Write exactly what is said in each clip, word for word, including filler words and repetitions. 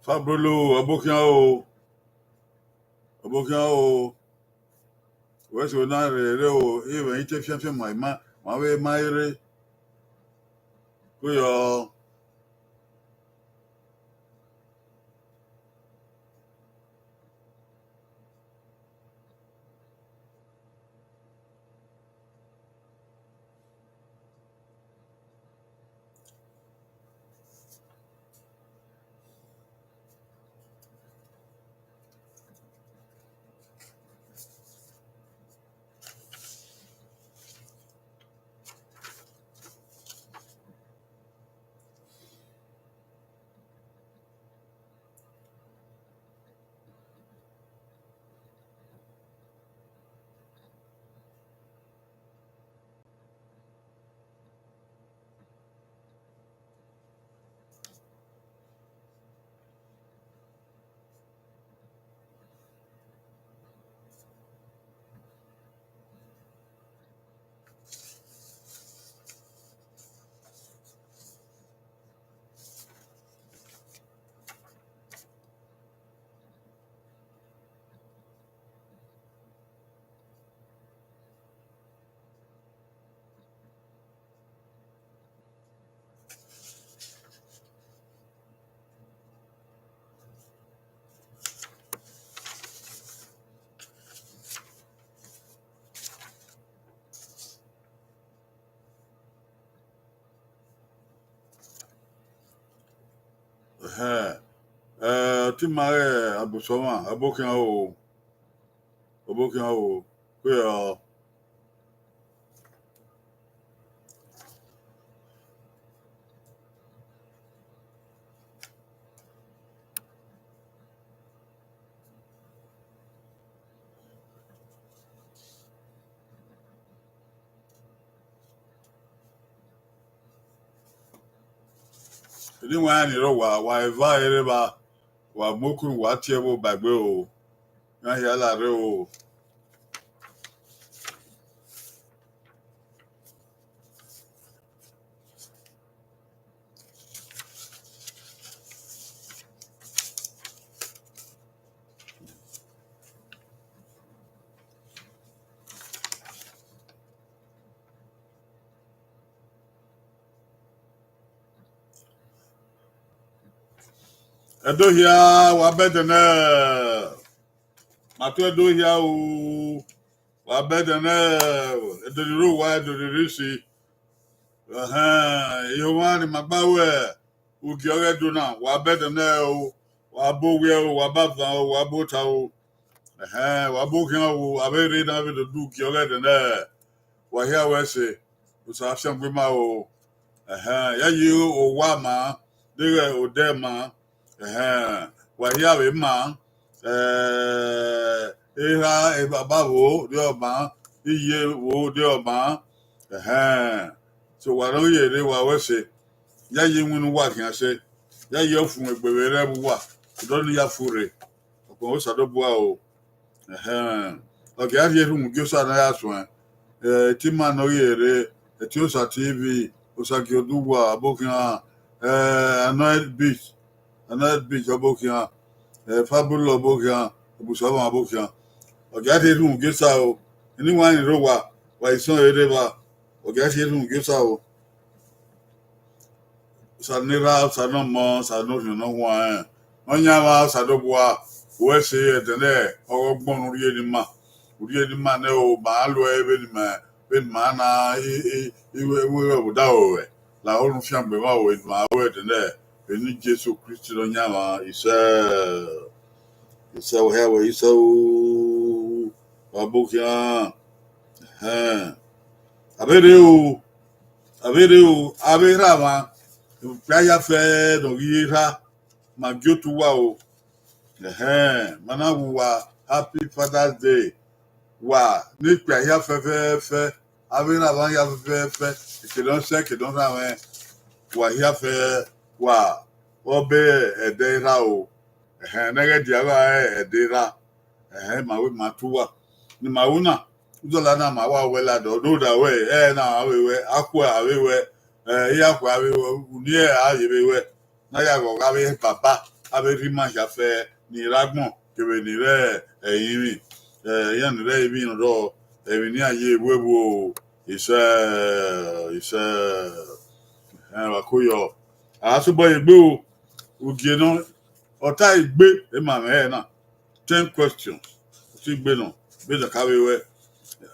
Pablo, ọbokhian o, ọbokhian o, wẹ so na rere o, ivẹ i te fian fian ma ima, ma vbe ma rre. Ko yọ. Ẹhẹn. Ẹ, ọtẹn ima rẹ Abusọmwa, ọbokhian o, ọbokhian o, kue ọ. Eni wa ni rọ wa, wa eva ere vba, wa mu okun, wa tie ẹvbo ba egbe o. Iran hia la rre o. Ẹdo hia, wa bẹdẹ nẹ. Ma tu Ẹdo hia o, wa bẹdẹ nẹ. Ẹdo ni rre owa, Ẹdo ni rre isi. Ẹhẹn, ihomwa ni ma gba wẹ, ugie ọghe Ẹdo na, wa bẹdẹ nẹ o, wa ba owiẹ o, wa ba avan o, wa ba ota o. Ẹhẹn, wa ba okhian o, avbe rre na vbe do du ugie ọghe Ẹdo nẹ. Wa hia wẹ ẹse, Osa fiangbe ima o. Ẹhẹn, ya yi owa ma, deghẹ odẹ ma. Ẹhẹn, wa hia vbe ima, eh, erha ebaba vbo, de ọ ma, iye vbo, de ọ ma. Ẹhẹn, so wa rẹn ye rre, wa wẹ ẹse, ya yi iwinna uwa khian ẹse, ya yi ọfumwegbe vbe rre ẹvbo uwa, odọ ni ya fu rre. Ọkpẹn Osanobua o. Ẹhẹn. Ọ ghi a rhie erhunmwu gie Osa ne a ya suẹn. Eh, etima ne ọ ghi rre, Ẹtin Osa T V, Osa gie odu uwa, ọbokhian, eh, Anointed Beach, Anointed Beach, ọbokhian, eh, Fabulous, ọbokhian, Obusuọmọ, ọbokhian. Ọ ghi a rhie erhunmwu gie Osa o. Eni wa ni rre owa, wa i sọn rre evba, ọ ghi a rhie erhunmwu gie Osa o. Osa ne Erha, Osa ne Ọmọ, Osa ne Orhiọn Ne Ọ Huanrẹn. Nọyaẹnmwa Osanobua, wẹ ẹse, ẹdẹnẹ ọghe ọgbọn ne u rhie ne ima. U rhie ne ima nẹ o, ma luẹ vbene ima, vbene ima na i, i, i, i, i, odaro ruẹ. Lahọ ne u fiangbe mwẹ o, ne ima ru ẹdẹnẹ, vbe eni Jesu Kristi Nọyaẹnmwa, isẹ, isẹ, wẹ hia wẹ, isẹ o, wa bokhian. Ẹhẹn. A vbe rre o, a vbe rre o, avbe erha mwa, okpia hia fẹẹrẹ ne ọ ghi ye erha, ma gie otu uwa o. Ẹhẹn, ma na wu uwa Happy Father's Day. Wa ne okpia hia fẹfẹfẹ, avbe erha mwa hia fẹfẹfẹ, eke ne ọ sẹ, eke ne ọ rhan mwẹ, wa hia fẹ, wa ọbe ẹdẹ erha o. Ẹhẹn, ne ẹghẹ dia gha re ẹdẹ erha. Ẹhẹn, ma wẹ ma tu uwa. Ne ima ru na, udọla na ma wa wẹ ladian, ọ do da wẹ, ẹ na a vbe wẹ, akhue a vbe wẹ, ẹ, iyakhue a vbe wẹ, uni ẹ a ye vbe wẹ, ne a ya ghẹ ọghe avbe baba, avbe rhie ima hia fẹ, ni rre agbọn kevbe ni rre ẹrinmwi, eh, iran ni rre ẹrinmwi rrọọ, emwi ne iran ye vbe vbo, isẹ, isẹ, ẹn, wa ko yọ. A sobọ ye egbe o, ugie nọ, ọ ta egbe, ema mwẹ hẹ na. Ten questions. Uti gbe nọ, be zẹ ka vbe ruẹ.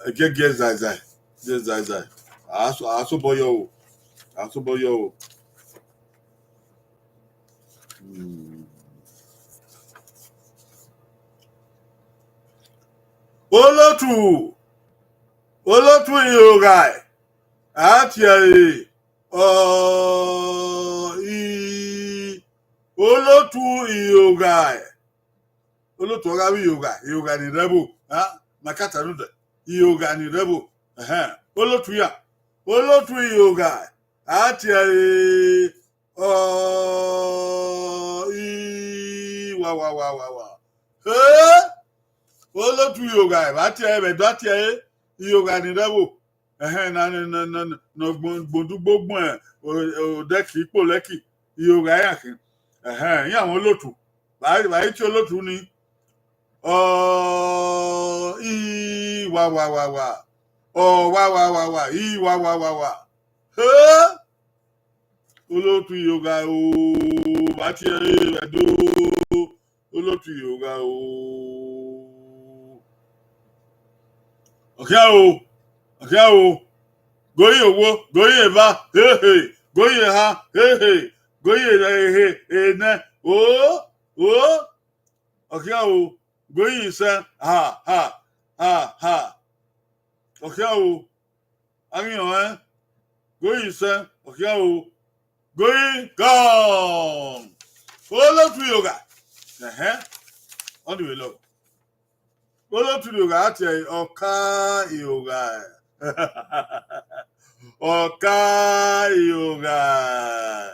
Ẹgiẹgiẹ zaizai, giẹ zaizai. A so, a sobọ yọ o. A sobọ yọ o. Hmm. Olotu, olotu Ihoghai, a tie ẹre, ọ, i, olotu Ihoghai. Olotu ọ gha vbe Ihoghai, Ihoghai ni rre ẹvbo, ah, ma ka ta nodẹ, Ihoghai ni rre ẹvbo, ẹhẹn, olotu ya, olotu Ihoghai, a tie ẹre, ọ, i, wa, wa, wa, wa, wa. He, olotu Ihoghai, vbe a tie ẹre, vbe Ẹdo a tie ẹre, Ihoghai ni rre ẹvbo. Ẹhẹn, na, na, na, na, na, gbon-, gbondugbo gbọn, o, o, Dẹki, ikpo Lẹki, Ihoghai iran khin. Ẹhẹn, iran mwẹ olotu. Vbe a, vbe a i tie olotu ni. Ọ, i, wa, wa, wa, wa. Ọ, wa, wa, wa, wa. I, wa, wa, wa, wa. He! Olotu Ihoghai o, vbe a tie ẹre, vbe Ẹdo, olotu Ihoghai o. Ọ khian o, ọ khian o. Goyi owo, goyi eva, hehe. Goyi eha, hehe. Goyi ehe, enẹ, o, o. Ọ khian o, goyi isẹ, ha, ha, ha, ha. Ọ khian o, a ghi rẹn ọnrẹn, goyi isẹ, ọ khian o, goyi gone. Olotu Ihoghai. Ẹhẹn. Ọnii vbe lọ. Olotu Ihoghai, a tie ẹre, Ọka Ihoghai. Ọka Ihoghai.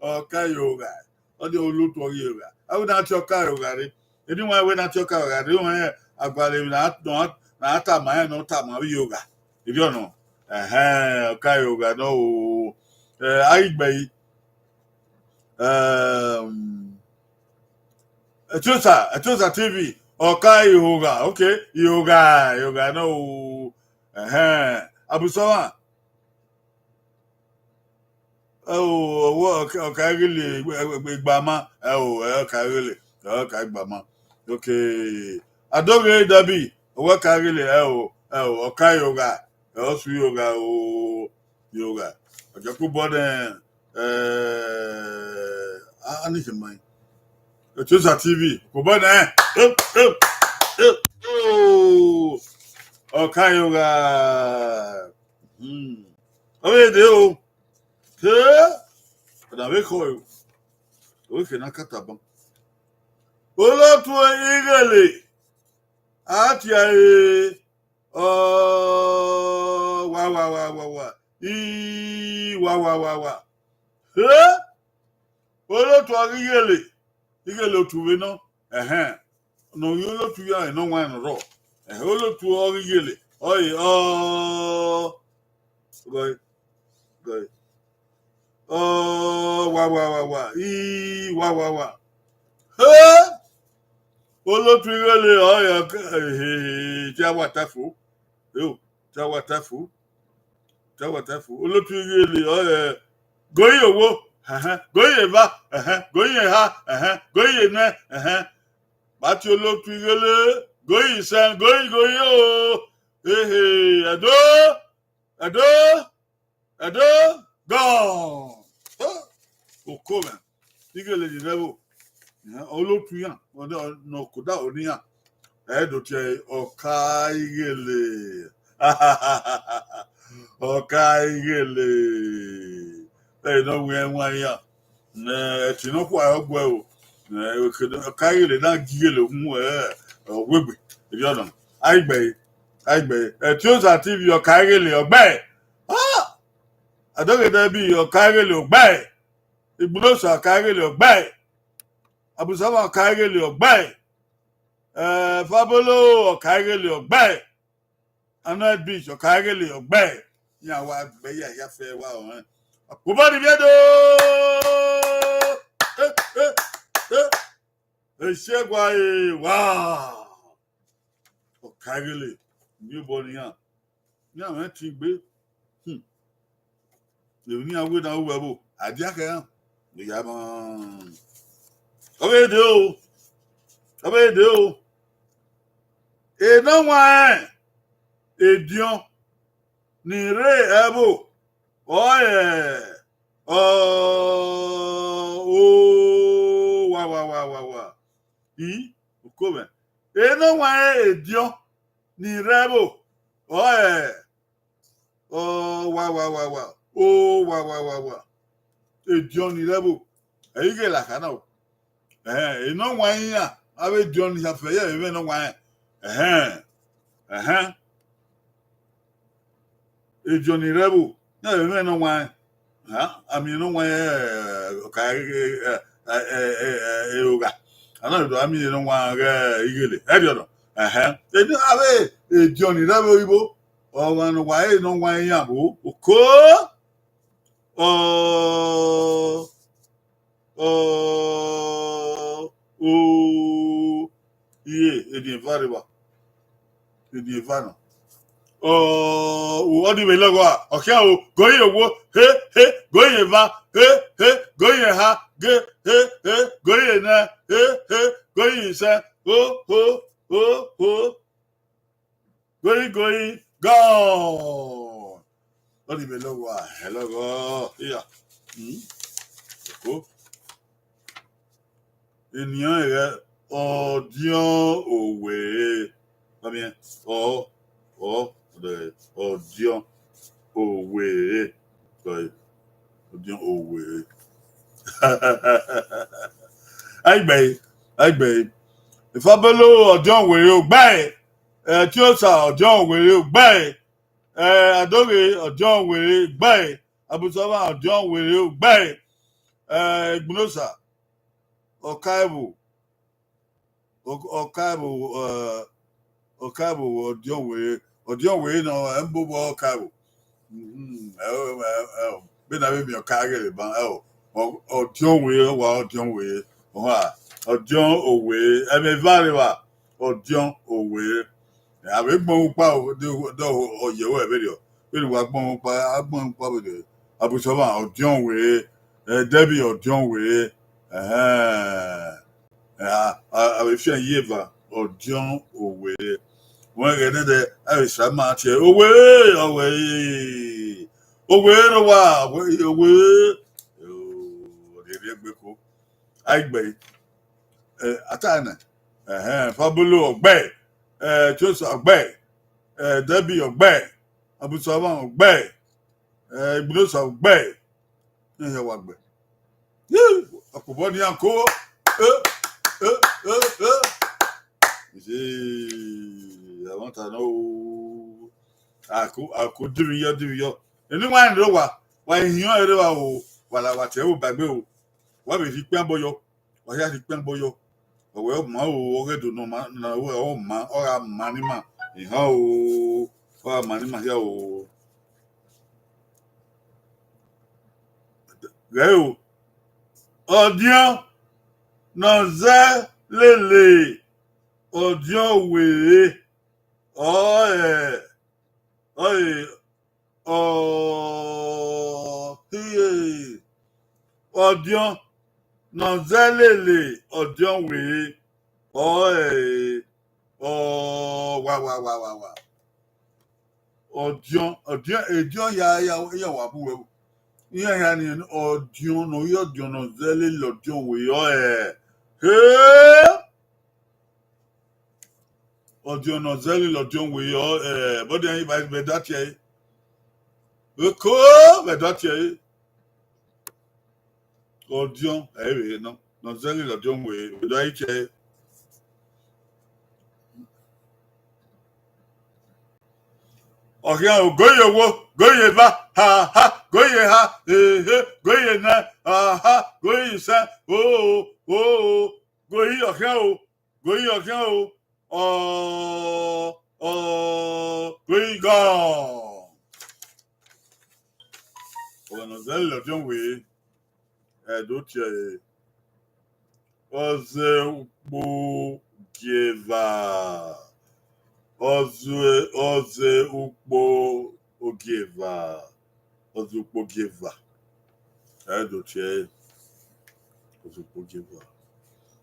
Ọka Ihoghai. Ọ dia olotu ọghe Ihoghai. Avbe na tie Ọka Ihoghai rre. Eni wan wẹ na tie Ọka Ihoghai rre, wan agualọ emwi na, na, na tama rẹn ne ọ tama avbe Ihoghai. Erriọ nọ. Ẹhẹn, Ọka Ihoghai nọ o. Eh, a ghi gbe ẹre. Ehm, Etiosa, Etiosa T V, Ọka Ihoghai, okay, Ihoghai, Ihoghai nọ o. Ẹhẹn, Abusọmwa. Ẹ o, ọwọ Ọka, Ọka Ighele, Igbama, ẹ o, ẹ Ọka Ighele, ẹ Ọka Igbama. Okay. Adoghe Dabi, ọwọ Ọka Ighele, ẹ o, ẹ o, Ọka Ihoghai, ẹ Ọsu Ihoghai o, Ihoghai. Ọ jẹ ku bọ nẹ, ẹ, a, a ni khin mai. Etiosa T V, ku bọ nẹ, ẹ, ẹ, ẹ, o, Ọka Ihoghai. Hmm. Ọ vbe dee o. Ke, ọna vbe khọe o. Oke na kataban. Olotu Ighele, a tie ẹre, ọ, wa, wa, wa, wa, wa. I, wa, wa, wa, wa. He? Olotu ọghe Ighele, Ighele otu vbe nọ, ẹhẹn, ne ọ ghi olotu ya ne ọ wan nọ rrọọ, ẹhẹn, olotu ọghe Ighele, ọe, ọ, gọe, gọe, ọ, wa, wa, wa, wa, i, wa, wa, wa. He! Olotu Ighele, ọe, ọ, ke, ehe, te a wa ta fo, yo, te a wa ta fo. Te a wa ta fo. Olotu Ighele, ọ, ẹ, goyi owo, ẹhẹn, goyi eva, ẹhẹn, goyi eha, ẹhẹn, goyi enẹ, ẹhẹn. Vbe a tie olotu Ighele, goyi isẹn, goyi, goyi o. Ehe, Ẹdo, Ẹdo, Ẹdo, gone. Oko mwẹ. Ighele ni rre ẹvbo. Olotu iran, ọ, ne ọ, ne ọ koda onian. Ẹ do tie ẹre Ọka Ighele. Ọka Ighele. Ẹ nọ wẹ ẹwaẹn iran. Ẹ, ẹtin nọkhua ọ guẹ o. Ẹ, Ọka Ighele na gie Ighele uhunmwu, ẹ, ọ wegbe. Erriọ nọ. Aigbe, aigbe. Etiosa T V, Ọka Ighele, ọ gbe. Ah! Adoghe Dabi, Ọka Ighele, ọ gbe. Igbunosa, Ọka Ighele, ọ gbe. Abusọmwa, Ọka Ighele, ọ gbe. Eh, Fabolo, Ọka Ighele, ọ gbe. Arnold Beach, Ọka Ighele, ọ gbe. Iran wa gbe ya ya fẹ wa ọnrẹn. Ọkpobọ ni vbe do. Eh, eh, eh. Ẹsiẹgua e wa. Ọkaigele, ne obọ ne iran, ne iran mwẹ ẹtin gbe. Hmm. Emwi ne iran wẹ na ru ẹvbo, a dia khẹ iran. Ọ vbe dee o, ọ vbe dee o. Enọwanrẹn ediọn ni rre ẹvbo, ọ rẹ, ọ, o, wa, wa, wa, wa, wa. I, uko mwẹ. Enọwanrẹn ediọn ni rre ẹvbo, ọ rẹ, ọ, wa, wa, wa, wa, o, wa, wa, wa, wa. Ediọn ni rre ẹvbo, ẹ i ghe la kha na o. Ẹhẹn, enọwanrẹn iran, avbe ediọn ni hia fẹ, yẹ vbe mwẹ enọwanrẹn. Ẹhẹn, ẹhẹn. Ediọn ni rre ẹvbo, yẹ vbe mwẹ enọwanrẹn. Ha, a miẹn enọwanrẹn, ẹ, ọka, ẹ, ẹ, ẹ, ẹ, ẹ, ẹ, ogha. A na do a miẹn enọwanrẹn ghẹ ighele, ẹrriọ nọ. Ẹhẹn. Eni avbe ediọn ni rre ẹvbo igho, ọmwa ne ọ wa re enọwanrẹn iran vbo, oko. Ọ, ọ, o, iye, ediọn eva rre evba. Ediọn eva nọ. Ọ, u, ọ ni vbe lọghọ a, ọ khian o, go iye wo, he, he, go iye eva, he, he, go iye eha, ge, he, he, go iye nẹ, he, he, go iye isẹ, ho, ho, ho, ho. Goi, goi, gone. Ọ ni vbe lọghọ a, ẹ lọghọ, iya. Hmm. Oko. Enian ghẹ ọdiọn owerre. Wa miẹn, ọ, ọ, ọdiọn owerre. Sorry. Ọdiọn owerre. Aigbe, aigbe. Ifabolo ọdiọn owerre ogbae. Ẹ, Tiosa ọdiọn owerre ogbae. Ẹ, Adoghe ọdiọn owerre ogbae. Abusọmwa ọdiọn owerre ogbae. Ẹ, Egbunosa, Ọkaẹvbo, Ọ-, Ọkaẹvbo, ẹ, Ọkaẹvbo ọdiọn owerre, ọdiọn owerre nọ, ẹ, mbobọ Ọkaẹvbo. Mhm, ẹ, ẹ, ẹ, vbene a vbe miẹn Ọkaẹvbo ghele ban, ẹ, ọ, ọdiọn owerre, ọ wa ọdiọn owerre, ọ ha, ọdiọn owerre, ẹmwẹ eva rre evba, ọdiọn owerre. A vbe gbọnmwẹ ukpa o, de, de ọ yẹ ruẹ vberriọ. Vbene uwa gbọnmwẹ ukpa, a gbọnmwẹ ukpa vberriọ. Abusọmwa, ọdiọn owerre, ẹ, Debbie, ọdiọn owerre. Ẹhẹn. A, a, a vbe fian ye eva, ọdiọn owerre. Wẹ ghẹ nẹdẹ, a vbe sa ma tie, owerre, owerre. Owerre rre owa, owerre, owerre. O, ọ rhie egbe ko. Aigbe, ẹ, a ta nẹ. Ẹhẹn, Fabolo ọgbe, ẹ, Tiosa ọgbe, ẹ, Debbie ọgbe, Abusọmwa ọgbe, ẹ, Egbunosa ọgbe. Iran hia wa gbe. Yee, ọkpobọ ne iran ko. Eh, eh, eh, eh. Ise, I want to know. Ako, ako, diviyọ, diviyọ. Eni wa ni rre owa, wa hiọn ẹre wa o, wa la wa tie ẹvbo ba egbe o. Wa vbe rhie ikpian bọ yọ, wa hia rhie ikpian bọ yọ. Ọ wẹ ọ ma o, ọ ghẹ do nọ ma, na wẹ ọ ma, ọ gha ma ni ma. Ihan o, ọ gha ma ni ma hia o. Ghẹ o, ọdiọn ne ọ zẹ lele, ọdiọn were, ọ ẹ, ọ ẹ, ọ, hie, ọdiọn ne ọ zẹ lele, ọdiọn were, ọ ẹ, ọ, wa, wa, wa, wa, wa. Ọdiọn, ọdiọn, ediọn ya, ya, ya wa bu wẹ. Iran ya ni ọdiọn ne ọ ye ọdiọn ne ọ zẹ lele ọdiọn were, ọ ẹ. He! Ọdiọn ne ọ zẹ lele ọdiọn were, ọ ẹ. Bọdian vbe da tie ẹre. Oko vbe da tie ẹre. Ọdiọn, ẹ i vbe nọ, ne ọ zẹ lele ọdiọn were, vbe do a i tie ẹre. Ọ khian o, go ye owo, go ye eva, ha, ha, go ye eha, he, he, go ye nẹ, ha, ha, go ye isẹ, o, o, o, o, go ye, ọ khian o, go ye, ọ khian o, ọ, ọ, go ye gone. Ọmwa ne ọ zẹ lele ọdiọn were, ẹ do tie ẹre. Ọzẹ ukpo gieva. Ọzẹ, ọzẹ ukpo ogieva. Ọzẹ ukpo gieva. Ẹ do tie ẹre. Ọzẹ ukpo gieva.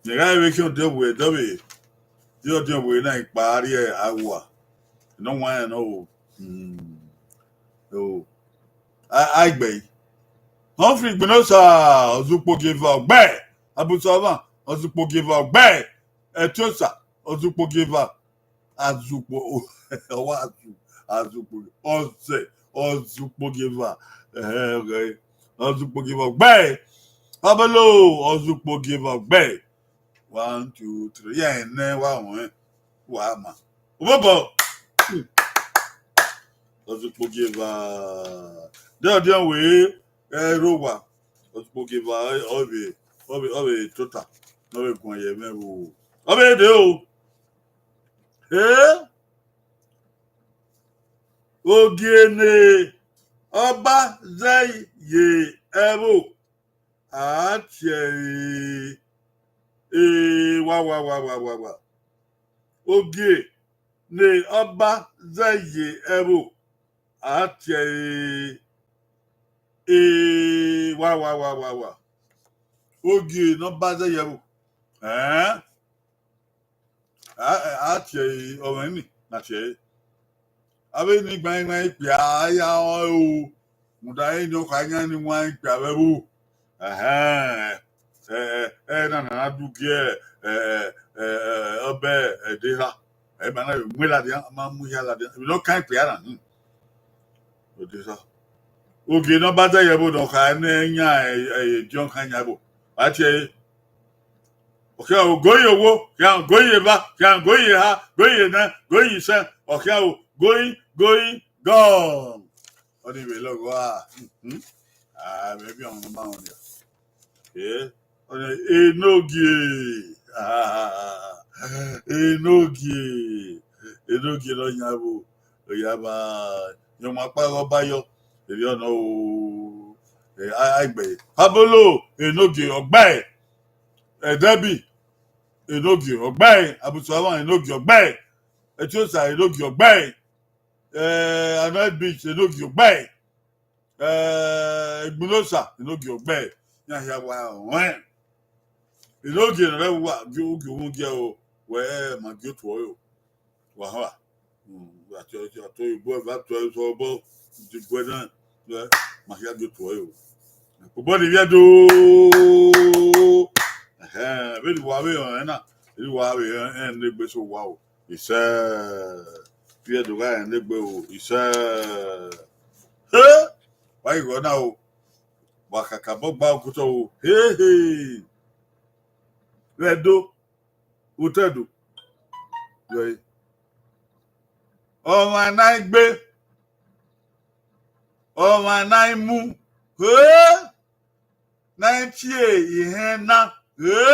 Rẹn gha vbe khian ọdiọn wẹ, dọvbe, diọn ọdiọn wẹ na ikpa rrie awa. Nọ wa rẹn nọ o. Hmm. O. A, a gbe. Humphrey Igbinosa, ọzẹ ukpo gieva, ọgbẹe. Abutu Ọmwa, ọzẹ ukpo gieva, ọgbẹe. Ẹtiosa, ọzẹ ukpo gieva. Azukpo, ọwa azu, azukpo, ọzẹ, ọzẹ ukpo gieva. Ẹhẹn, ọghẹ. Ọzẹ ukpo gieva, ọgbẹe. Pablo, ọzẹ ukpo gieva, ọgbẹe. One, two, three. Ya ẹnẹ wa wọn, wa ma. Obọbọ. Ọzẹ ukpo gieva. Diọn ọdiọn wẹ, ẹ, rre owa. Ọzẹ ukpo gieva, ọ vbe, ọ vbe, ọ vbe tota. Ọ vbe guan ye mwẹ vbo. Ọ vbe de o. Eh? Ogie ne ọba zẹ ye ẹvbo, a tie ẹre, e, wa, wa, wa, wa, wa, wa. Ogie ne ọba zẹ ye ẹvbo, a tie ẹre, e, wa, wa, wa, wa, wa. Ogie ne ọba zẹ ye ẹvbo. Ẹn? A, a tie ẹre, ọmọ ni na tie ẹre. Avbe ni gbain gbain ikpia, a ya rẹn o. Rhunmwuda ẹre ne ọ kha yan ni wan ikpia vbe ẹvbo. Ẹhẹn. Ẹ, ẹ, ẹ, na, na, na du gie, ẹ, ẹ, ẹ, ẹ, ọbẹ ẹdẹ erha. Ẹ ma na vbe mu ladian, a ma mu hia ladian. Emwi ne ọ kan ikpia na, hmm. Odesa. Ogie ne ọba zẹ ye ẹvbo ne ọ kha ne yan, ẹ, ẹ, ediọn khan yan ẹvbo. A tie ẹre. Ọ khian o, going ye owo, khian going ye eva, khian going ye eha, going ye enẹ, going ye isẹn, ọ khian o, going, going, gone. Ọnii vbe lọghọ a. Mhm. Ah, maybe ọmọ ma họn nia. Eh, ọnii, enogie. Ah, enogie. Enogie ne ọ yan vbo. Ọ ya ma yan ọmọ akpa ghe ọba yọ. Erriọ nọ o. Eh, a, a gbe. Pablo, enogie, ọgbae. Eh, Debbie, enogie, ọgbae. Abutu Ọmwa, enogie, ọgbae. Etiosa, enogie, ọgbae. Eh, Anointed Beach, enogie, ọgbae. Eh, Igbinosa, enogie, ọgbae. Iran hia wa rẹn. Enogie ne ọ rre uwa, gie, gie uhunmwu gie o, wẹ ma gie otuẹ o. Wa họn a. Mm, wa tie, tie, tie, oyibo, eva tuẹ, tuẹ obọ, di guẹ na, tuẹ, ma hia gie otuẹ o. Obọ ni vbiẹ do. Ẹhẹn, vbene uwa vbe rẹn na, vbene uwa vbe rẹn ne egbe so wa o. Isẹ. Vbiẹ do gha rẹn ne egbe o, isẹ. He! Wa ghi ghe ọna o. Wa kakabọ gba okotọ o. He, he. Vbe Ẹdo. Otẹdo. Wẹẹ, ọmwa ne a i gbe, ọmwa ne a i mu, he, ne a i tie ihẹn na, he,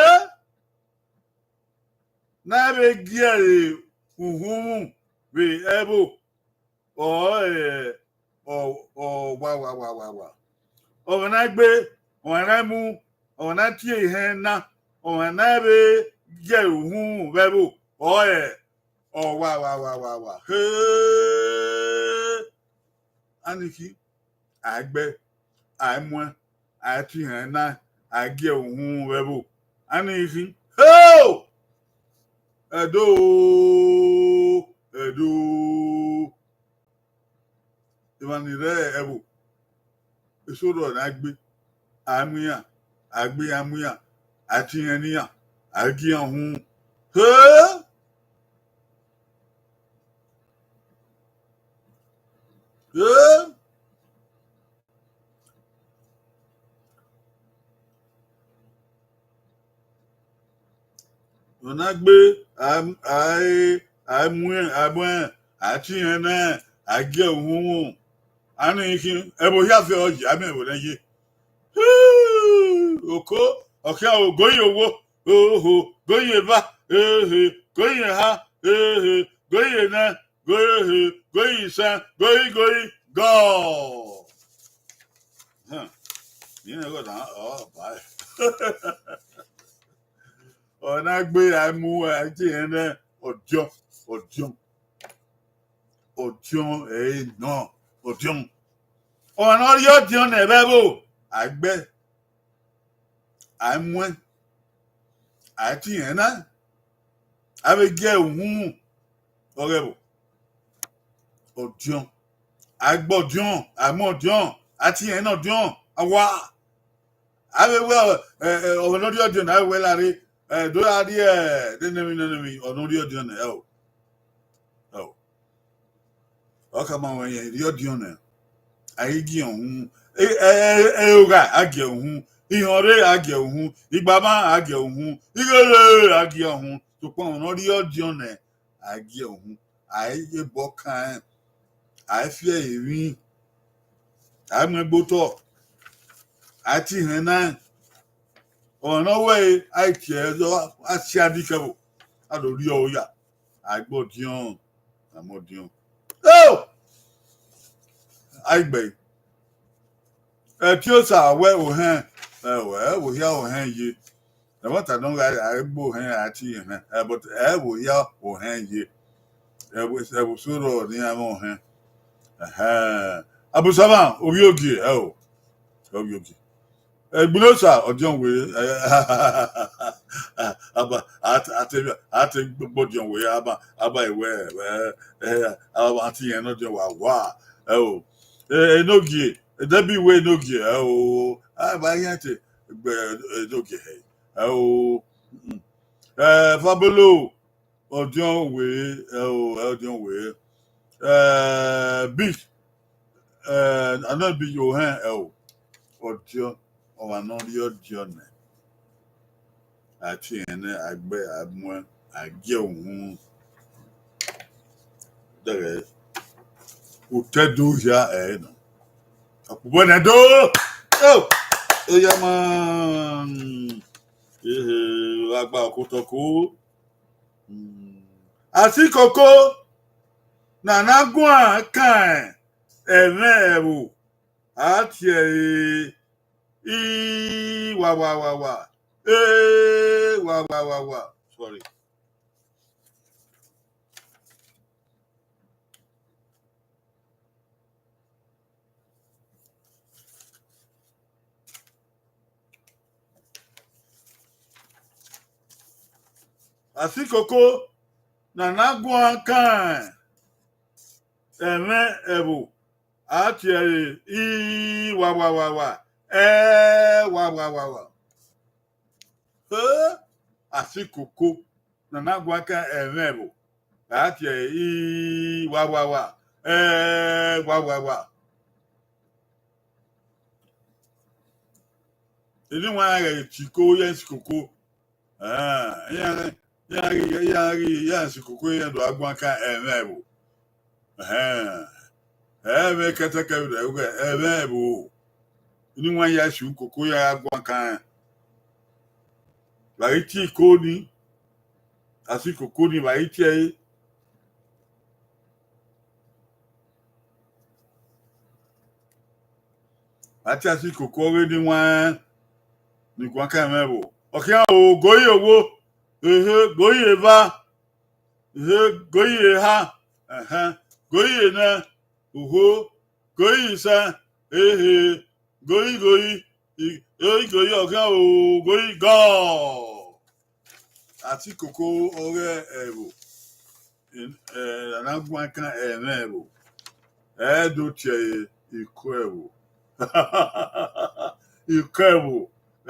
ne a vbe gie ẹre uhunmwu vbe ẹvbo. Ọ, ẹ, ọ, ọ, wa, wa, wa, wa, wa. Ọmwa ne a i gbe, ọmwa ne a i mu, ọmwa ne a i tie ihẹn na, ọmwa ne a vbe gie uhunmwu vbe ẹvbo. Ọ, ẹ, ọ, wa, wa, wa, wa, wa. He! Ani khin, a i gbe, a i muẹn, a i tie ihẹn na, a i gie uhunmwu vbe ẹvbo. Ani khin, he! Ẹdo, Ẹdo. Emwa ni rre ẹvbo, eso rrọọ ne a gbe, a i mu iran, a gbe iran mu iran, a tie ihẹn ne iran, a gie iran uhunmwu. He! He! Ọna gbe, a, a, a mu, a mu, a tie ihẹn nẹ, a gie uhunmwu. Ani khin, ẹvbo hia fẹ ọ ye, a miẹn ẹvbo ne ẹ ye. Huu, oko, ọ khian o, going ye owo, oho, going ye eva, ehe, going ye eha, ehe, going ye enẹ, going ye ehe, going ye isẹn, going, going, gone. Hmm. Irẹn ghe ọna, ọ, bye. Ọ na gbe ra mu, a tie ẹn nẹ, ọdiọn, ọdiọn. Ọdiọn ẹre nọ, ọdiọn. Ọmwa ne ọ rhie ọdiọn nẹ vbe ẹvbo, a gbe, a muẹn, a tie ẹn na, a vbe gie uhunmwu, ọghe ẹvbo. Ọdiọn, a gbe ọdiọn, a mu ọdiọn, a tie ẹn na ọdiọn, a wa. A vbe wẹ, ẹ, ẹ, ọmwa ne ọ rhie ọdiọn nẹ, a vbe wẹ lare, ẹ, do ra rhie, ẹ, nene emwi, nene emwi, ọ ne ọ rhie ọdiọn nẹ, ẹ o. Ẹ o. Ọ khama wẹ, irẹn rhie ọdiọn nẹ, a i gie uhunmwu. Ẹ, ẹ, ẹ, ẹrogha, a gie uhunmwu. Ihọnrre, a gie uhunmwu. Igbama, a gie uhunmwu. Ighere, a gie uhunmwu. Sokpan ọmwa ne ọ rhie ọdiọn nẹ, a gie uhunmwu. A i ye obọ kan rẹn, a i fi ẹre emwi, a i mu ẹn gbe otọ, a i tie ihẹn na rẹn. Ọmwa ne ọ wẹ ẹre, a i tie ẹre zọ, a si a di kẹvbo, a do rhie ọre ya, a gbe ọdiọn, a mu ọdiọn. Oh! A i gbe ẹre. Ẹtiosa wẹ ohẹn, ẹ, wẹ, ẹ, vbe ohia ohẹn ye. Ẹmwata nọ gha, a gbe ohẹn, a tie ihẹn, ẹ, but ẹ vbe ohia ohẹn ye. Ẹ vbe, ẹ vbe usun rrọọ ne iran mwẹ ohẹn. Ẹhẹn. Abusama, ovbiogie, ẹ o. Ovbiogie. Ẹgbinosa, ọdiọn wẹ, ẹ, aba, a te, a te, a te gbe ọdiọn wẹ, aba, aba ewẹ, ẹ, ẹ, aba, a tie ihẹn ne ọdiọn wa wa, ẹ o. Ẹ, enogie, Debbie wẹ enogie, ẹ o. A ba iran te gbe enogie hẹ, ẹ o. Mm. Ẹ, Fabolo, ọdiọn wẹ, ẹ o, ẹ ọdiọn wẹ. Ẹ, Beach, ẹ, anọ Beach ohẹn, ẹ o. Ọdiọn, ọmwa ne ọ rhie ọdiọn nẹ, a tie ẹn nẹ, a gbe, a muẹn, a gie uhunmwu. Dẹghẹ, otọ Ẹdo hia ẹre nọ. Ọkpobọ nẹ do. Oh, eya ma. Ehe, wa gba ọkotọ ko. Hmm. Asikoko ne a na guan kan ẹmwẹ ẹvbo, a tie ẹre, i wa wa wa wa, e wa wa wa wa. Sorry. Asikoko ne a na guan kan ẹmwẹ ẹvbo, a tie ẹre, i wa wa wa wa, ẹ wa wa wa wa. Ẹ, asikoko ne a na guan kan ẹmwẹ ẹvbo, a tie ẹre, i wa wa wa, ẹ wa wa wa. Eni wan ghẹ tie iko, iran sikoko. Ẹ, iran, iran ghi, iran ghi, iran sikoko, iran do a guan kan ẹmwẹ ẹvbo. Ẹhẹn. Ẹ, ẹmwẹ kẹtẹkẹ vbe ẹmwẹ ẹvbo. Eni wan ya si ukoko, iran gha guan kan. Vbe a ghi tie iko ni, asikoko ni vbe a ghi tie ẹre. A tie asikoko ọghe ni wan ni guan kan ẹmwẹ ẹvbo. Ọ khian o, goyi owo, ehe, goyi eva, ehe, goyi eha, ẹhẹn, goyi enẹ, oho, goyi isẹn, ehe, goyi, goyi, i, goyi, goyi, ọ khian o, goyi gọọ. Asikoko ọghe ẹvbo, ẹ, a na guan kan ẹmwẹ ẹvbo, ẹ do tie ẹre iko ẹvbo. Iko ẹvbo,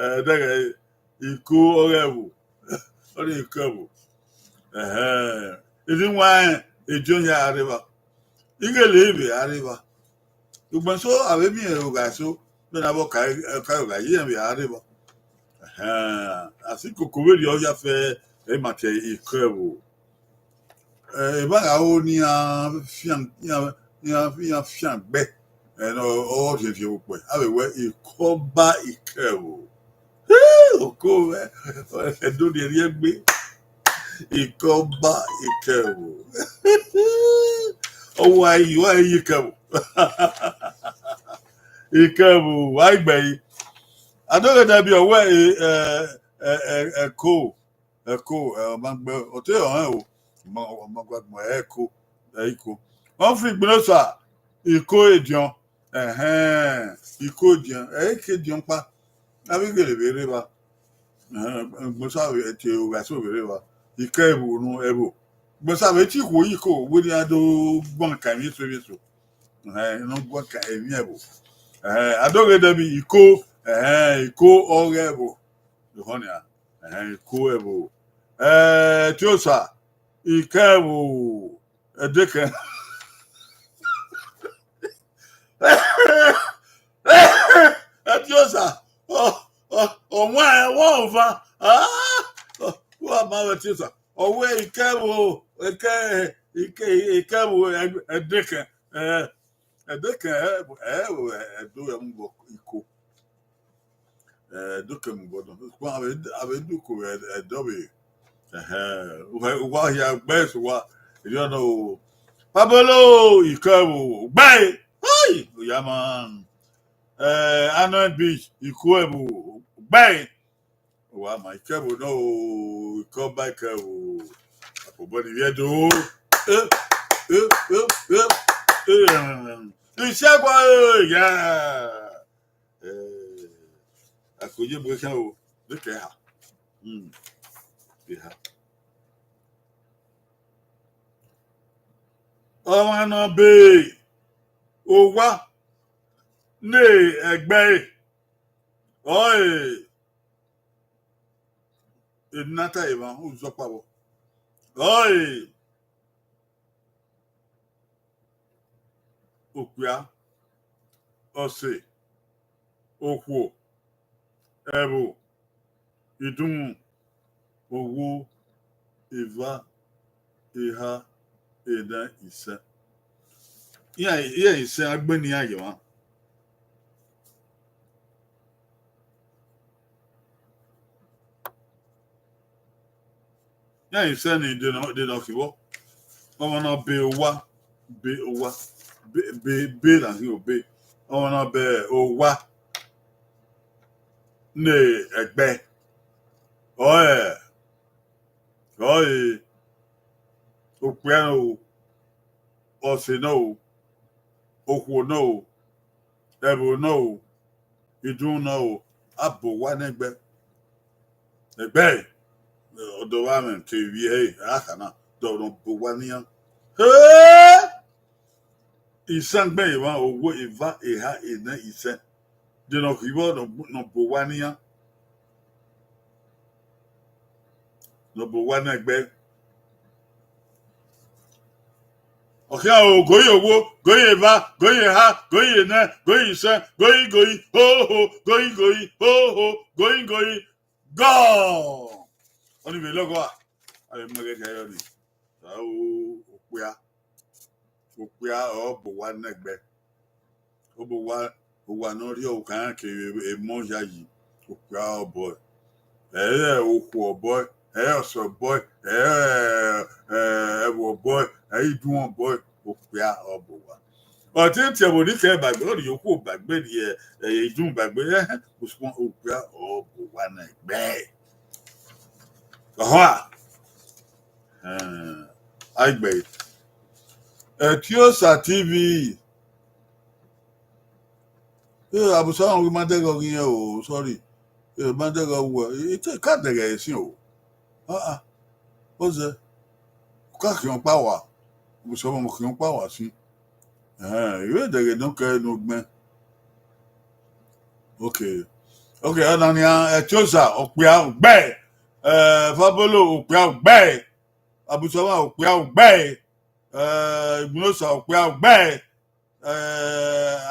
ẹ, dẹghẹ iko ọghe ẹvbo, ọ rhie iko ẹvbo. Ẹhẹn, eni wan ediọn hia a rre evba, ighele vbe a rre evba. Ugbẹn so, a vbe miẹn ẹre ogha eso, vbene avbe ọka, ọka ẹre ogha ye rẹn vbe a rre evba. Ẹhẹn, asikoko vberriọ ya fẹ, ẹ ma tie iko ẹvbo. Ẹ, evba gha ho ne iran fian, iran, iran, iran fian gbe, ẹ, ne ọ, ọ rhiẹnrhiẹn vbe ukpẹ, a vbe wẹ iko ọba iko ẹvbo. Oko mwẹ, Ẹdo ni erriegbe. Iko ọba iko ẹvbo. Ọ wa yi, wa yi iko ẹvbo. Iko ẹvbo, wa gbe yi. Adoghedẹ bi ọ wẹ, ẹ, ẹ, ẹ, ẹko. Ẹko, ẹ, ọ ma gbe, ọ te rẹn o, ọ ma, ọ ma gba gbọn, ẹ, Ẹko, ẹ, Iko. Ọ fi Igbinosa, Iko ediọn, ẹhẹn, Iko ediọn, ẹ, Iko ediọn kpa, avbe ighele vbe rre evba. Ẹhẹn, Igbinosa vbe tie ogha eso vbe rre evba, Iko ẹvbo unu ẹvbo. Igbinosa vbe tie ikhuo yi Iko, wẹ ne iran do gbọn kan emwi eso emwi eso. Ẹhẹn, ne ọ gbọn kan emwi ẹvbo. Ẹhẹn, a do ghe dẹ bi Iko, ẹhẹn, Iko ọghe ẹvbo. Ehọ nia, ẹhẹn, Iko ẹvbo. Ẹ, Tiosa, Iko ẹvbo, Ẹdẹkẹn. Ẹtiosa, ọ, ọ, ọmwa ẹvbo ọva. Ah, ọ, wa ma vbe Ẹtiosa. Ọ wẹ Iko ẹvbo, Iko, Iko, Iko ẹvbo, Ẹdẹkẹn. Ẹ, Ẹdẹkẹn, ẹ, ẹ, ẹ, Ẹdo ẹmwẹ Iko. Ẹ, Ẹdẹkẹn mu bọdọ. Avbe, avbe Ẹdo ko vbe Ẹdo vbe. Ẹhẹn, uwa, uwa hia gbe ẹse uwa. Erriọ nọ o. Pablo, Iko ẹvbo, gbe. Hey, oya man. Ẹ, Arnold Beach, Iko ẹvbo, gbe. Uwa ma Iko ẹvbo nọ o, Iko ọba Iko ẹvbo. Akpobọ ni vbe Ẹdo. Eh, eh, eh, eh, eh. Isegua, eh, yeah. Eh, a ke ye bu khian o, de kẹ ha. Hmm. Eha. Ọmwa ne ọ be owa ne ẹgbẹe, ọe, enata emwa uzọkpa vbọ. Ọe, okpia, ọse, okhuo, ẹvbo, idunmwu, owo, eva, eha, enẹ, isẹn. Iran, iran isẹn a gbe ne iran ye emwa. Iran isẹn ni de nọ, de nọ khin vbọ. Ọmwa ne ọ be owa, be owa, be, be, be na ghi o be. Ọmwa ne ọ be owa ne ẹgbẹe. Ọe, ọe, okpia nọ o, ọse nọ o, okhuo nọ o, ẹvbo nọ o, idunmwu nọ o, a be owa ne ẹgbẹe. Ẹgbẹe, ọdọ vbe amwẹ ke vbiẹ ẹre, a kha na, dọ nọ be owa ne iran. He! Isẹn a gbe ne emwa, owo, eva, eha, enẹ, isẹn. De nọ khin vbọ nọ, nọ be owa ne iran. Nọ be owa ne ẹgbẹe. Ọ khian o, goyi owo, goyi eva, goyi eha, goyi enẹ, goyi isẹn, goyi, goyi, ho, ho, goyi, goyi, ho, ho, goyi, goyi, gọ! Ọni vbe lọghọ a, a vbe mu ẹghẹ khian yọ ni. Okpia, okpia ọ be owa ne ẹgbẹe. Ọ be owa, owa ne ọ rhie ọvbokhan iran kevbe emọ yayi, okpia ọ bọe. Ẹ i re okhuo ọ bọe, ẹ i re ọse ọ bọe, ẹ i re, ẹ, ẹvbo ọ bọe, ẹ i re idunmwu ọ bọe, okpia ọ be owa. Ọ te tie ẹvbo ni kẹ ba egbe, ọ rhie okhuo ba egbe, rhie, ẹ, idunmwu ba egbe, ẹhẹn, okpia ọ be owa ne ẹgbẹe. Ọhọ a. Ẹn, a i gbe ẹre. Ẹtiosa T V. Ẹ, Abusama, wẹ ma dẹghe ọghe irẹn o, sorry. Ẹ, ma dẹghe ọghe, ẹ, te ka dẹghe ẹre sin o. Ah, ah. Ọ zẹ. U ka khian ọkpa wa. Abusama, mu khian ọkpa wa sin. Ẹhẹn, I vbe dẹghe ne ọ kẹ ne ọ gbẹn. Okay. Okay, ọna nian, Ẹtiosa, okpia, ugbẹe. Ẹ, Fabolo, okpia, ugbẹe. Abusama, okpia, ugbẹe. Ẹ, Igbinosa, okpia, ugbẹe. Ẹ,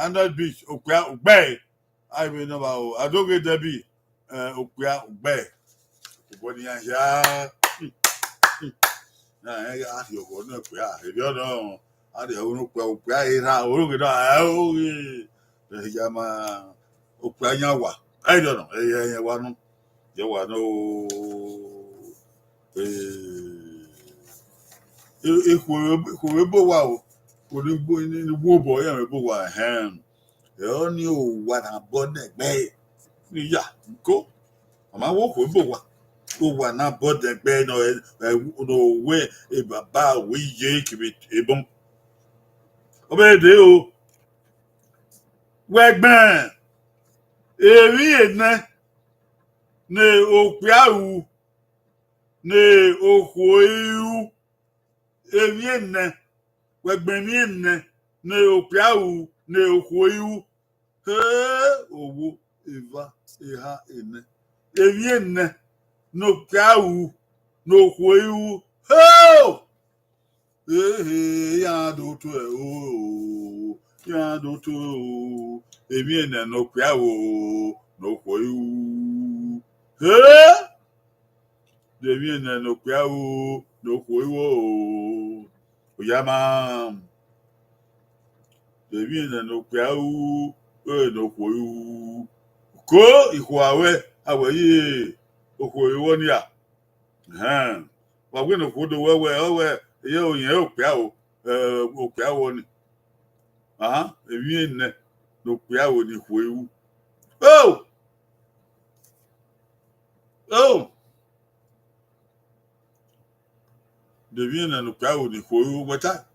Arnold Beach, okpia, ugbẹe. A i vbe nọ vba o, Adoghe Debbie, ẹ, okpia, ugbẹe. Obọ ne iran hia. Na rẹn gha rhie ọghọ ne okpia, erriọ nọ, a rhie ọghọ ne okpia, okpia erha, oroghe nọ, ẹ, oghe. Ẹ, ya ma, okpia yan wa. Ẹ, erriọ nọ, ẹ, ẹ, ẹ, wa nọ. Ye wa nọ, o, ẹ, ẹ, ikhuo, ikhuo vbe ebe owa o, ikhuo ni gbu, ni, ni gbu obọ, iran vbe ebe owa, ẹhẹn. Ẹ, ọni owa ne a bọ ne ẹgbẹe. Ni ya, ko, a ma wo okhuo ebe owa. Uwa na bọdẹ ẹgbẹ nọ, ẹ, ẹ, nọ wẹ, e baba wẹ iye kevbe ebọn. Ọ vbe dee o. Wẹ gbẹn, emwi enẹ ne okpia ru, ne okhuo i ru, emwi enẹ, wẹ gbẹn emwi enẹ ne okpia ru, ne okhuo i ru. He, owo, eva, eha, enẹ. Emwi enẹ ne okpia ru, ne okhuo i ru. He! Ehe, iran do tuẹ o, iran do tuẹ o. Emwi enẹ ne okpia ru, ne okhuo i ru. He! De emwi enẹ ne okpia ru, ne okhuo i ru o. Oya ma. De emwi enẹ ne okpia ru, ne okhuo i ru. Ko ikhuo a wẹ, a wẹ ye okhuo i ru nia. Ehẹn. Wa wẹ ne okhuo do wẹ wẹ, ọ wẹ, iye oyin okpia ru, eh, okpia ru ni. Ahan, emwi enẹ ne okpia ru ne ikhuo i ru. Oh! Oh! De emwi enẹ ne okpia ru ne ikhuo i ru wẹ ta?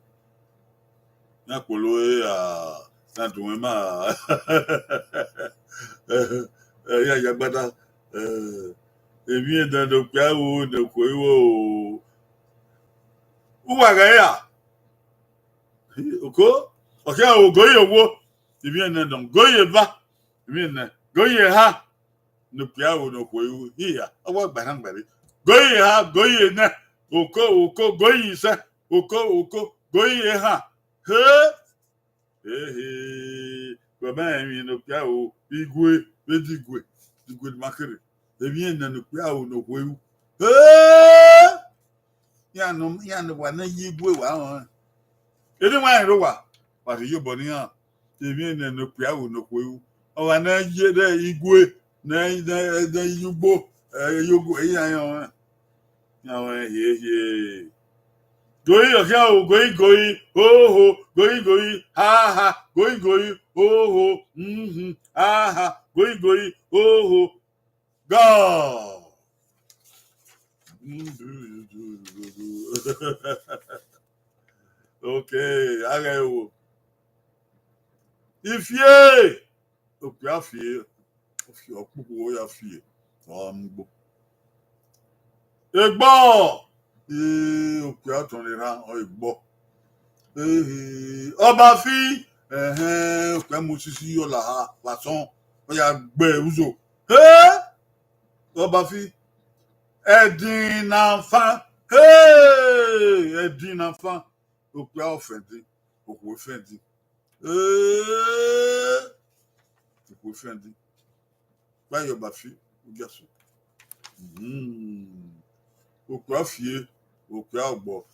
Na kpolo e, a, na dunmwu ma. Eh, ya, ya gbada. Eh, emwi enẹ ne okpia ru ne ikhuo i ru o. Uwa gha ra. Oko, ọ khian ogo ye owo. Emwi enẹ nọ, go ye eva. Emwi enẹ, go ye eha. Ne okpia ru ne okhuo i ru hia, ọ wa gba erhan gba rre. Go ye eha, go ye enẹ, oko, oko, go ye isẹ, oko, oko, go ye eha. He! Ehe! Wẹ ma rẹn emwi ne okpia ru, igue, vbe digue, digue ne ma kherhe. Emwi enẹ ne okpia ru ne okhuo i ru. He! Iran nọ, iran ne wa ne ye igue wa rẹn. Eni wa rẹn rre owa, wa rhie iyobọ ne iran. Emwi enẹ ne okpia ru ne okhuo i ru. Ọ wa ne ye de igue, ne, ne, ne ye ugbo, eh, ye ugbo, iran rẹn ọnrẹn. Iran rẹn hiehie. Goi, ọ khian o, goi, goi, oho, goi, goi, ha, ha, goi, goi, oho, mhm, ha, ha, goi, goi, oho. Go! Okay, a ghẹ wo. Ifie! Okpia fie, ọ fie, ọ kpukpu, ọ ya fie, ọ gha mu ugbo. Egbọ! Ee, okpia tọn ne erha, ọ egbọ. Ehe, Ọbafi, ẹhẹn, okpia mu osisi yọ la ha vbe asọn, ọ ya gbe uzo. He! Ọbafi, ẹdin na fan. He! Ẹdin na fan. Okpia ọ fẹn din, okhuo fẹn din. Ee, okhuo fẹn din. Vbe a ye Ọbafi, u gia so. Mhm. Okpia fie, okpia ọgbọ.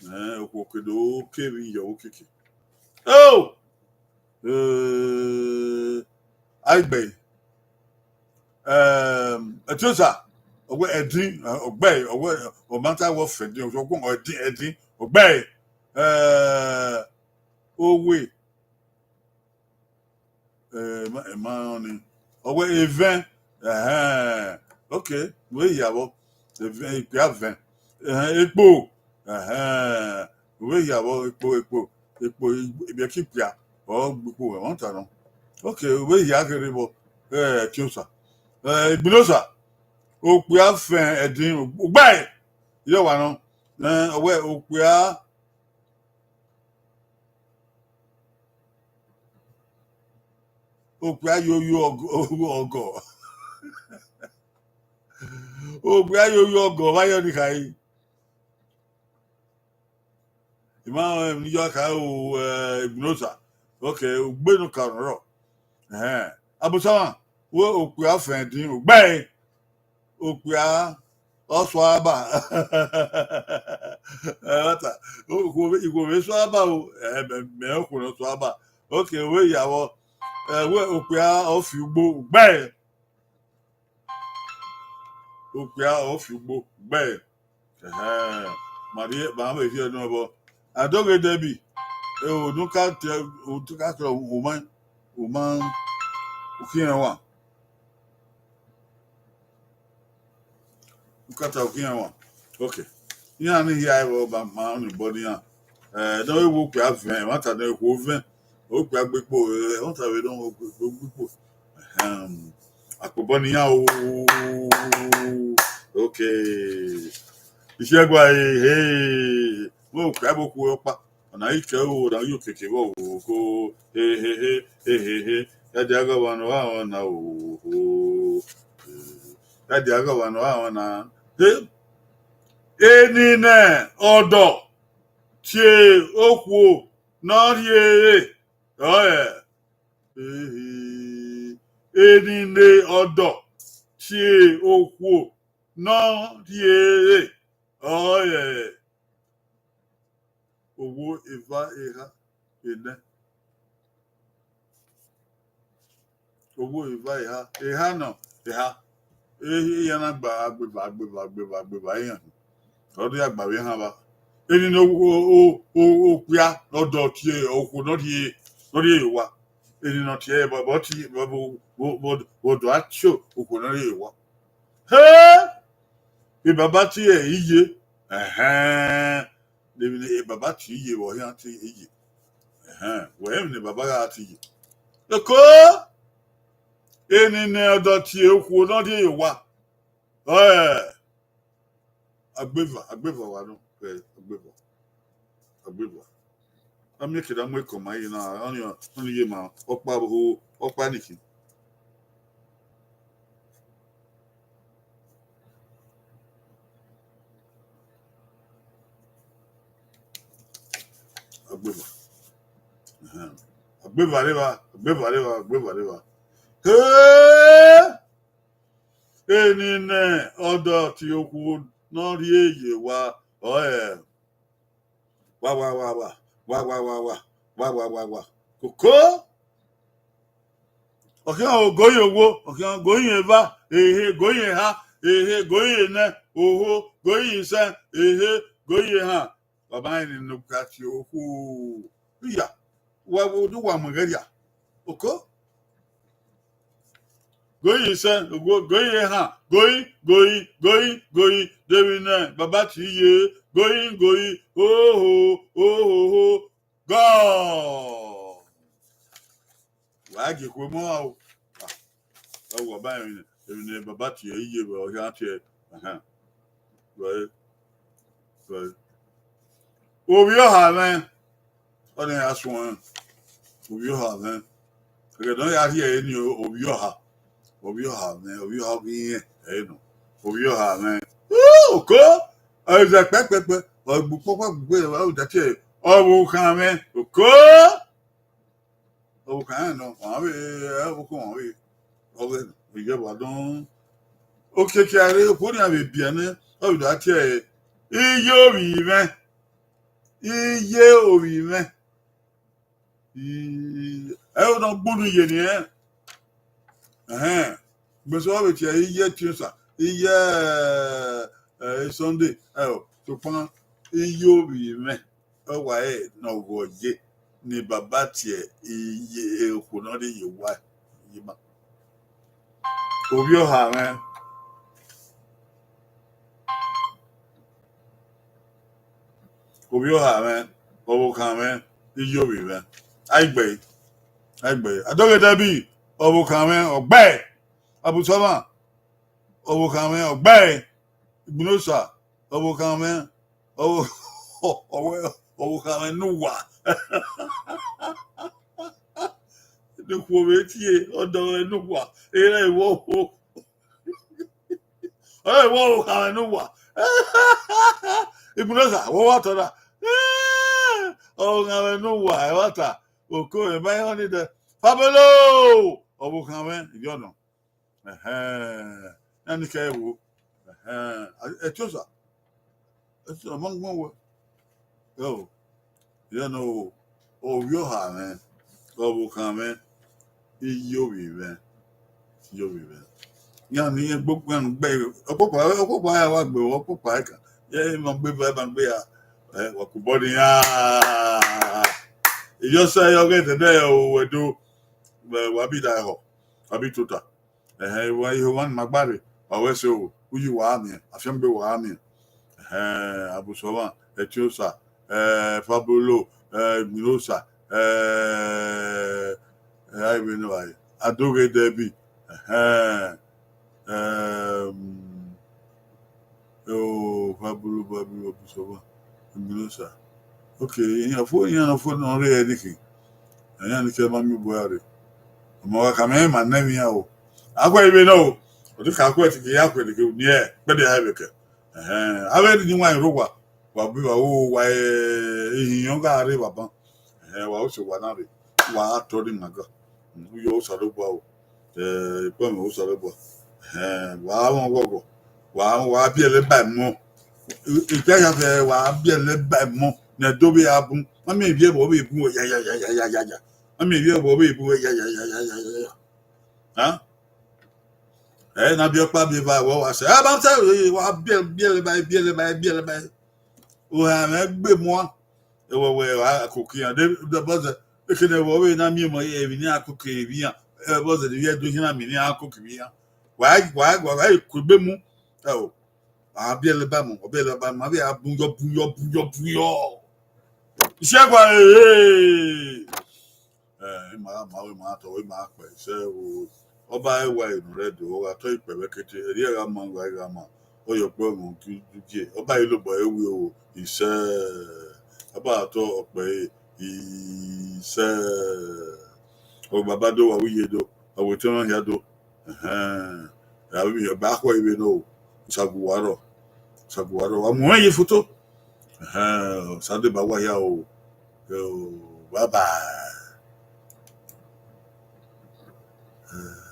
Ẹn, okhuo ke do ke vbe iyọvbe okiekie. Oh! Eh, a i gbe. Ehm, Ẹtiosa, ọ wẹ ẹdin, eh, ọ gbe, ọ wẹ, ọ ma ta wẹ ọ fẹn din, ọ wẹ ẹdin, ẹdin, ọ gbe. Eh, owe, eh, ma, ma rẹn ọnii. Ọ wẹ evẹn, ẹhẹn, okay, wẹ ya vbọ, evẹn, ikpia vẹn, ẹhẹn, ekpo, ẹhẹn, wẹ ya vbọ, ekpo, ekpo, ekpo, ibiẹki ikpia, ọ gbe ikpo, ẹmwata nọ. Okay, wẹ ya kherhe vbọ, eh, Ẹtiosa, eh, Igbinosa, okpia fẹn ẹdin, u gbe, irẹn wa nọ, eh, ọ wẹ okpia, okpia yoyo ọgọ, ọgọ. Okpia yoyo ọgọ, vbe a yọ ni khare. I ma rẹn emwi ne I ya kha ru, eh, Igbinosa. Okay, ugbenu ka rrọọ. Ẹhẹn. Abosama, wẹ okpia fẹn ẹdin, u gbe. Okpia, ọ sua ba. Ẹmwata, ikhuo vbe, ikhuo vbe sua ba o. Eh, mẹ, mẹ okhuo ne ọ sua ba. Okay, wẹ ya vbọ. Eh, wẹ okpia ọ fi ugbo, u gbe. Okpia ọ fi ugbo, u gbe. Ẹhẹn, ma rhie, ma vbe rhie nọ vbọ. Adoghe Debbie, eh, unu ka tie, unu ka tie, u ma, u ma, u khian wa. Ukata ukian wa. Okay. Iran ni hia ẹvbo ba ma ni bọ ni iran. Eh, ne ọ vbe okpia vẹn, ẹmwata ne okhuo vẹn. Okpia gbe kpo, eh, ẹmwata vbe ne ọ gbe kpo. Ahem. Akpobọ ne iran o. Okay. Iṣẹ gua, eh, eh. Mo okpia vbe okhuo ọkpa. Ọna i kẹ o, ọna i okeke vbe ọvbokho. He, he, he, he, he, he. Ya dia ghe ọmwa ne ọ gha rẹn ọna o. He. Ya dia ghe ọmwa ne ọ gha rẹn ọna. He. Eni ne ọdọ tie okhuo ne ọ rhie ẹre, ọe. He, he. Eni ne ọdọ tie okhuo ne ọ rhie ẹre, ọe. Owo eva eha enẹ. Owo eva eha, eha nọ, eha. Ehe iran na gba agbeva, agbeva, agbeva, agbeva iran. Ọ do ya gba vbe ehan vba. Eni ne o, o, o, o, okpia ne ọdọ tie okhuo ne ọ rhie, ne ọ rhie ye owa. Eni ne ọ tie ẹre, vbe, vbe ọ tie, vbe, vbe, vbe, vbe, vbe ọ do a tie okhuo ne ọ rhie ye owa. He! Ebaba tie iye. Ẹhẹn. Emwi ne ebaba tie iye vbe ọ khian tie iye. Ẹhẹn. Wẹ emwi ne ebaba gha tie iye. Eko! Eni ne ọdọ tie okhuo ne ọ rhie ye owa. Ọe. Agbeva, agbeva wa nọ, ẹ, agbeva. Agbeva. A miẹn ke da mu ekọ ma ye na, ọni, ọni ye ma, ọkpa vbe oho, ọkpa ni khin. Agbeva. Ẹhẹn. Agbeva rre evba, agbeva rre evba, agbeva rre evba. He! Eni ne ọdọ tie okhuo ne ọ rhie ye owa, ọe. Wa, wa, wa, wa. Wa, wa, wa, wa. Wa, wa, wa, wa. Koko. Ọ khian ogoyin owo, ọ khian ogoyin eva, ehe, ogoyin eha, ehe, ogoyin enẹ, oho, ogoyin isẹn, ehe, ogoyin ehan. Baba, eni ne okpia tie okhuo. Iya, wa vbe odẹ uwa mu ẹghẹ rria. Oko. Ogoyin isẹn, ogo, ogoyin ehan, ogoyin, ogoyin, ogoyin, ogoyin, de emwi ne ebaba tie iye, ogoyin, ogoyin, oho, oho, oho, gọ. Wa gie ekhue mu o. Ah, ọ wa ba emwi ne, emwi ne ebaba tie iye vbe ọ khian tie. Ahan. Vbe, vbe. Ovbi ọha mwẹ, ọnii a suẹn, ovbi ọha mwẹ. Ẹghẹ ne ọ ya rhie ẹre ni ovbi ọha, ovbi ọha mwẹ, ovbi ọha ghi rẹn ẹre nọ, ovbi ọha mwẹ. Oko, ọ zẹ kpẹkpẹkpẹ, ọ gbe ukpọkpa gbe, ọ da tie, ọvbokhan mwẹ, oko. Ọvbokhan rẹn nọ, ọmwa vbe, ọvbokhan ọmwa vbe, ọghẹ nọ, iyẹvba dọn. Okiekie a rre, okhuo ni a vbe biẹ nẹ, ọ vbe da tie ẹre, iye ovbi mwẹ, iye ovbi mwẹ. I, ẹre ọ nọ gbunu ye ni ẹn. Ẹhẹn. Gbèsè ọ vbe tie iye Tiosa, iye, eh, Sunday, ẹ o, sokpan iye ovbi mwẹ, ọ wa ẹre ne ọ ghọ ye, ne baba tie iye okhuo ne ọ rhie ye owa ye ima. Ovbi ọha mwẹ. Ovbi ọha mwẹ, ọvbokhan mwẹ, iye ovbi mwẹ. Aigbe, aigbe. Adọghe Debbie, ọvbokhan mwẹ, ọ gbe. Abusọmwa, ọvbokhan mwẹ, ọ gbe. Igbinosa, ọvbokhan mwẹ, ọvbo-, ọvbokhan mwẹ ne uwa. Ne okhuo vbe tie, ọdọ mwẹ ne uwa, erha vbe oho. Ẹ, vbe ọvbokhan mwẹ ne uwa. Igbinosa, vbe ọ wa tọ na? Ọvbokhan mwẹ ne uwa, ẹmwata. Oko, emwa iran ni dẹ. Fabelo! Ọvbokhan mwẹ, iyọ nọ. Ẹhẹn. Iran ni kẹ vbo. Ẹhẹn. Ẹtiosa. Ẹtiosa, ma gbọn wẹ. Ẹ o. Iran nọ o. Ovbi ọha mwẹ, ọvbokhan mwẹ, iye ovbi mwẹ, iye ovbi mwẹ. Iran ni iran gbogbo iran gbe, ọkpọkpa, ọkpọkpa ya wa gbe, ọkpọkpa ẹkan. Ye ma gbe ba, ma gbe ya. Ẹ, wa kubọ ni ya. Iyọ sẹ, yọ ghẹ tẹdẹ o, wẹ do, wẹ, wa bi da họ, wa bi tota. Ẹhẹn, wa, ihe wa ni ma gba rre, wa wẹ sẹ o. uyi wa miẹn, afiangbe wa miẹn. Ẹhẹn, Abusọmwa, Ẹtin Osa, eh, Fabolo, eh, Minosa, eh, eh, ai vbe ne wa, Adoghe Debbie, ẹhẹn, ehm, o, Fabolo, Fabolo, Abusọmwa, Minosa. Okay, iran fo, iran fo ne ọ rre ẹre niki. Iran ni ke ma miẹn obọ ra rre. Ọmọ wa ka mẹ ma nẹ emwi iran o. Akhọe vbe nọ o. Ọ te ka khọe tiki ya khọe niki, ni ẹ, kpẹdẹ a vbe kẹ. Ẹhẹn, avbe ni wa rre owa. Wa bi wa wo wa, eh, ihiọn gha rre vbe aban. Ẹhẹn, wa ose wa na rre. Wa tọ ni ma ga. Uyo Osanobua o. Eh, ikpẹmwẹ Osanobua. Ẹhẹn, wa mwẹ ọghọghọ. Wa, wa biẹlẹ ba ẹmwẹ. Ita ya fẹ, wa biẹlẹ ba ẹmwẹ. Ne do vbe a bun. Ma miẹn ivbi ẹvbo vbe bun ya, ya, ya, ya, ya, ya, ya. Ma miẹn ivbi ẹvbo vbe bun ya, ya, ya, ya, ya, ya, ya, ya. Hẹn? Ẹ na biẹ ọkpa biẹ eva, wẹ wa sẹ. Ẹ ba sẹ, wa biẹ, biẹlẹ ba, biẹlẹ ba, biẹlẹ ba. Wa mwẹ gbe mua. Ẹwẹ wẹ, wa koko iran. De, de bọzẹ. Ekene ẹvbo vbe na miẹn ọmọ, emwi ne iran koko vbe iran. Ẹ bọzẹ de vbe do iran miẹn ne iran koko vbe iran. Wa, wa, wa, wa ku egbe mu. Ẹ o. A biẹlẹ ba mu, ọ biẹlẹ ba mu, a vbe a bun yọ, bun yọ, bun yọ, bun yọ. Iṣẹ gua, eh, eh. Eh, ima, ma, ima tọ, ima kpẹ, sẹ o. Ọba ẹwa enu rẹ do, ọ gha tọ ikpẹ vbe kete, ẹrriẹ gha ma, wa gha ma. Ọ yọ ọkpẹ ọmọ gi, gi, gi. Ọba ilobọ ẹre wi o, isẹ. Ọba tọ ọkpẹ ẹre, isẹ. Ọ baba do, wa wi ye do, ọ wẹ etẹn hia do. Ẹhẹn. Avbe emwi ọba akhọe vbe nọ o. Osa gu wa rrọọ. Osa gu wa rrọọ. Wa mu mwẹ ye foto. Ẹhẹn, Osa deba uwa hia o. Yo, bye bye. Eh.